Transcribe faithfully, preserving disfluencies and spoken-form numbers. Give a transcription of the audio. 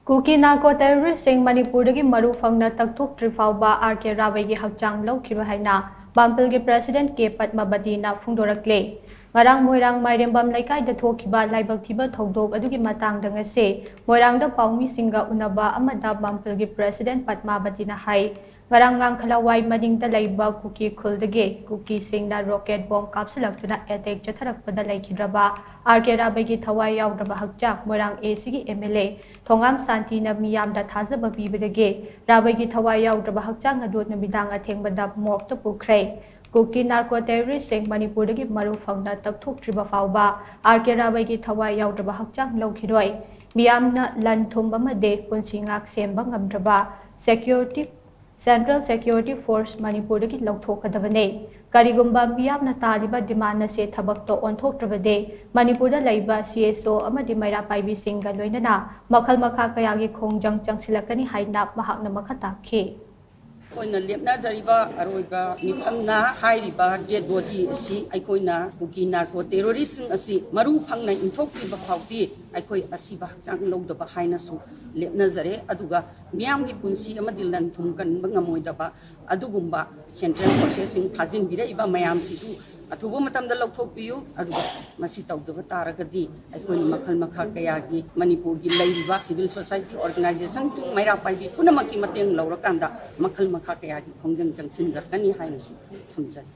ꯀꯨꯀꯤ narco ꯇꯦꯔꯣꯔꯤꯁꯁꯤꯡ ꯃꯅꯤꯄꯨꯔꯗꯒꯤ ꯃꯔꯨ ꯐꯪꯅ ꯇꯛꯊꯣꯛꯇ꯭ꯔꯤ ꯐꯥꯎꯕ ꯑꯥꯔ ꯀꯦ ꯔꯥꯕꯩꯒꯤ ꯍꯛꯆꯥꯡ ꯂꯧꯈꯤꯔꯣꯏ ꯍꯥꯏꯅ ꯕꯥꯝꯄꯜꯒꯤ ꯄ꯭ꯔꯦꯁꯤꯗꯦꯟꯠ ꯀꯦ ꯄꯗꯃꯕꯇꯤꯅ ꯐꯣꯡꯗꯣꯔꯛꯂꯦ꯫ ꯉꯔꯥꯡ ꯃꯣꯏꯔꯥꯡ ꯃꯥꯏꯔꯦꯝꯕꯝ ꯂꯩꯀꯥꯏꯗ ꯊꯣꯛꯈꯤꯕ ꯂꯥꯏꯕꯛ ꯊꯤꯕ ꯊꯧꯗꯣꯛ ꯑꯗꯨꯒꯤ ꯃꯇꯥꯡꯗ ꯉꯁꯤ ꯃꯣꯏꯔꯥꯡꯗ ꯄꯥꯎꯃꯤꯁꯤꯡꯒ ꯎꯅꯕ ꯑꯃꯗ ꯕꯥꯝꯄꯜꯒꯤ ꯄ꯭ꯔꯦꯁꯤꯗꯦꯟꯠ ꯄꯗꯃꯥꯕꯇꯤꯅ ꯍꯥꯏ, ꯉꯔꯥꯡ ꯉꯥꯡꯈꯂꯋꯥꯏ ꯃꯅꯤꯡꯗ ꯂꯩꯕ ꯀꯨꯀꯤ ꯈꯨꯜꯗꯒꯤ ꯀꯨꯀꯤꯁꯤꯡꯅ ꯔꯣꯀꯦꯠ ꯕꯣꯝ ꯀꯥꯞꯁꯤꯜꯂꯛꯇꯨꯅ ꯑꯦꯇꯦꯛ ꯆꯠꯊꯔꯛꯄꯗ ꯂꯩꯈꯤꯗ꯭ꯔꯕ ꯑꯥꯔ ꯀꯦ ꯔꯥꯕꯩꯒꯤ ꯊꯋꯥꯏ ꯌꯥꯎꯗ꯭ꯔꯕ ꯍꯛꯆꯥꯡ ꯃꯣꯏꯔꯥꯡ ꯑꯦ ꯁꯤꯒꯤ ꯑꯦꯝ ꯑꯦꯜ ꯑꯦ ꯊꯣꯉꯥꯝ ꯁꯥꯟꯇꯤꯅ ꯃꯤꯌꯥꯝꯗ ꯊꯥꯖꯕ ꯄꯤꯕꯗꯒꯤ ꯔꯥꯕꯩꯒꯤ ꯊꯋꯥꯏ ꯌꯥꯎꯗ꯭ꯔꯕ ꯍꯛꯆꯥꯡ ꯑꯗꯨ ꯅꯨꯃꯤꯗꯥꯡ ꯑꯊꯦꯡꯕꯗ ꯃꯣꯔꯒꯇ ꯄꯨꯈ꯭ꯔꯦ꯫ ꯀꯨꯀꯤ ꯅꯥꯔꯀꯣ ꯇꯦꯔꯣꯔꯤꯁꯁꯤꯡ ꯃꯅꯤꯄꯨꯔꯗꯒꯤ ꯃꯔꯨ ꯐꯪꯅ ꯇꯛꯊꯣꯛꯇ꯭ꯔꯤꯕ ꯐꯥꯎꯕ ꯑꯥꯔ ꯀꯦ ꯔꯥꯕꯩꯒꯤ ꯊꯋꯥꯏ ꯌꯥꯎꯗ꯭ꯔꯕ ꯍꯛꯆꯥꯡ ꯂꯧꯈꯤꯔꯣꯏ꯫ ꯃꯤꯌꯥꯝꯅ ꯂꯟ ꯊꯨꯝ ꯑꯃꯗꯤ ꯄꯨꯟꯁꯤ ꯉꯥꯛ ꯁꯦꯝꯕ ꯉꯝꯗ꯭ꯔꯕ ꯁꯦꯀ꯭ꯌꯨꯔꯤꯇꯤ Central Security Force ꯃꯅꯤꯄꯨꯔꯗꯒꯤ ꯂꯧꯊꯣꯛꯀꯗꯕꯅꯤ꯫ ꯀꯔꯤꯒꯨꯝꯕ ꯃꯤꯌꯥꯝꯅ ꯇꯥꯜꯂꯤꯕ ꯗꯤꯃꯥꯟ ꯑꯁꯤ ꯊꯕꯛꯇ ꯑꯣꯟꯊꯣꯛꯇ꯭ꯔꯕꯗꯤ ꯃꯅꯤꯄꯨꯔꯗ ꯂꯩꯕ ꯁꯤ ꯑꯦꯁ ꯑꯣ ꯑꯃꯗꯤ ꯃꯩꯔꯥ ꯄꯥꯏꯕꯤꯁꯤꯡꯒ ꯂꯣꯏꯅꯅ ꯃꯈꯜ ꯃꯈꯥ ꯀꯌꯥꯒꯤ ꯈꯣꯡꯖꯪ ꯆꯪꯁꯤꯜꯂꯛꯀꯅꯤ ꯍꯥꯏꯅ ꯃꯍꯥꯛꯅ ꯃꯈꯥ ꯇꯥꯈꯤ꯫ ꯑꯩꯈꯣꯏꯅ ꯂꯦꯞꯅꯖꯔꯤꯕ ꯑꯔꯣꯏꯕ ꯃꯤꯐꯝꯅ ꯍꯥꯏꯔꯤꯕ ꯗꯦꯗ ꯕꯣꯗꯤ ꯑꯁꯤ ꯑꯩꯈꯣꯏꯅ ꯀꯨꯀꯤ ꯅꯥꯔꯀꯣ ꯇꯦꯔꯣꯔꯤꯁꯁꯤꯡ ꯑꯁꯤ ꯃꯔꯨ ꯐꯪꯅ ꯏꯟꯊꯣꯛꯇ꯭ꯔꯤꯕ ꯐꯥꯎꯗꯤ ꯑꯩꯈꯣꯏ ꯑꯁꯤꯕ ꯍꯛꯆꯥꯡ ꯂꯧꯗꯕ ꯍꯥꯏꯅꯁꯨ ꯂꯦꯞꯅꯖꯔꯦ꯫ ꯑꯗꯨꯒ ꯃꯤꯌꯥꯝꯒꯤ ꯄꯨꯟꯁꯤ ꯑꯃꯗꯤ ꯂꯟ ꯊꯨꯝ ꯀꯟꯕ ꯉꯝꯃꯣꯏꯗꯕ ꯑꯗꯨꯒꯨꯝꯕ ꯁꯦꯟꯇ꯭ꯔꯦꯜ ꯐꯣꯔꯁꯦꯁꯁꯤꯡ ꯊꯥꯖꯤꯟꯕꯤꯔꯛꯏꯕ ꯃꯌꯥꯝꯁꯤꯁꯨ ꯑꯊꯨꯕ ꯃꯇꯝꯗ ꯂꯧꯊꯣꯛꯄꯤꯌꯨ꯫ ꯑꯗꯨꯒ ꯃꯁꯤ ꯇꯧꯗꯕ ꯇꯥꯔꯒꯗꯤ ꯑꯩꯈꯣꯏꯅ ꯃꯈꯜ ꯃꯈꯥ ꯀꯌꯥꯒꯤ ꯃꯅꯤꯄꯨꯔꯒꯤ ꯂꯩꯔꯤꯕ ꯁꯤꯚꯤꯜ ꯁꯣꯁꯥꯏꯇꯤ ꯑꯣꯔꯒꯅꯥꯏꯖꯦꯁꯟꯁꯤꯡ ꯃꯩꯔꯥ ꯄꯥꯏꯕꯤ ꯄꯨꯝꯅꯃꯛꯀꯤ ꯃꯇꯦꯡ ꯂꯧꯔꯀꯥꯟꯗ ꯃꯈꯜ ꯃꯈꯥ ꯀꯌꯥꯒꯤ ꯈꯣꯡꯖꯪ ꯆꯪꯁꯤꯟꯖꯔꯛꯀꯅꯤ ꯍꯥꯏꯅꯁꯨ ꯊꯝꯖꯔꯤ꯫